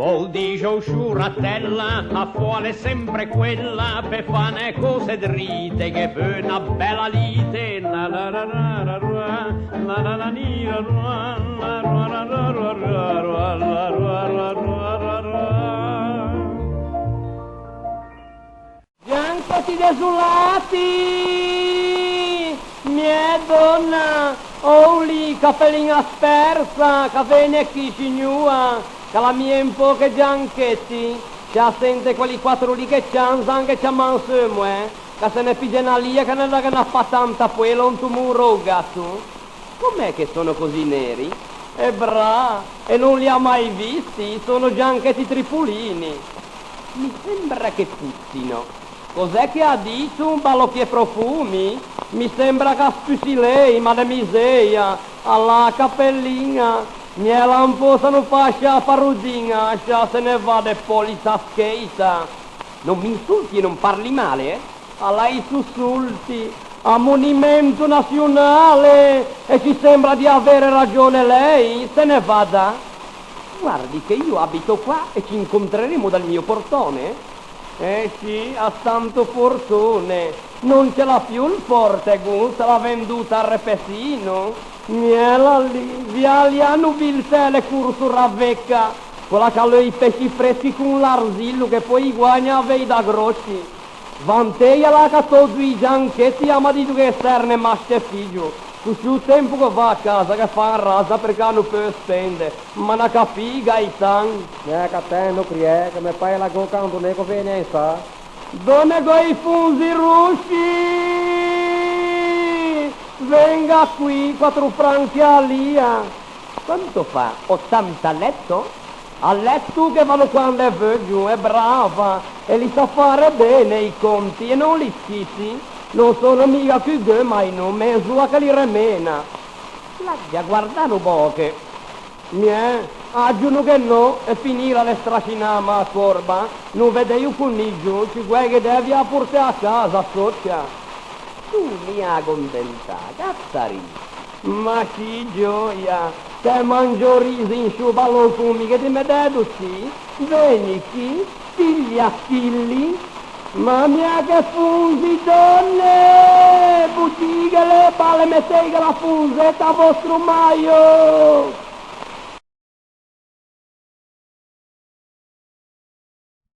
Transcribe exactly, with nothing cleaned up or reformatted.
V'ô dixo, sciuratella, a foa a l'é sempre quella, pe fâ e cöse drite, ghe veu na bella lite, na na na na na na na na ni na na na na na na na na na na na. Bianchetti desolati! Miè dònna, oulì, capelliña spersa, ch'a vëgne chì, scignua, ch'a l'à mia un pôc e gianchetti, se a sente quelli quattro lì che cianzan, ghe ciamàn seu moè, ch'a se ne pigge na lia, ch'a ne daghe na patanta, poela, un tumoro a-o gato. Com'è che sono così neri? E brà, e no li à mai visti, sono gianchetti tripolini. Mi sembra che puzzino. Cos'è che à dito? Un balocchi e profumi? Mi sembra ch'a spussi lei, ma de miseia, a l'à a capelliña, miela un pò, s'a no fascia a parrudiña, scià, se ne va de polizza scheita. Non mi insulti e non parli male, eh? A l'à i susulti, a monimento nasionale, e ci sembra di avere ragione lei, se ne vada. Guardi che io abito qua e ci incontreremo dal mio portone. Eh sì, à Santo Fortone, non ce l'à più il portego, se l'à venduta al repesino. Miela lì, vialià no bilsele corso Ravecca, quela ch'a leu i pesci freschi con l'arsilo che po i guagna a vei da grossi. Vanteia là ch'a tò do i gianchetti, a m'à dito che e sterne masccio e figgio. Cuscì o tempo ch'o va a casa, che fan rasa, perché a no peu spende. Ma n'à capì, Gaetan? Eh, Catè, no criæ, che me pae l'à gocca un donê ch'o vëgne in sà. Dove gh'ò i fonzi rossi? Venga quì, quattro franchi a lia. Quanto fa? Ottanta a letto? A letto che vado quande voglio, è brava, e li sa fare bene i conti e non li schizzi. Non sono miga cughe, ma i no me so a che li remena. L'aggio guardà no bòche. Miè, aggio no ghe no, e finila de strascinâme a corba, no vedei o conigio, ci guæi ghe devi a portâ a casa, socia. Tu mi à contentâ, Gazzarì. Ma sì, gioia, te mangio riso in sciô balocon, mi ghe ti me dæ do sì? Vegni chì, piglia chilli. Ma mià che fonzi, dònne! Butighele, bale, meteighe la fonzetta a vostro maio!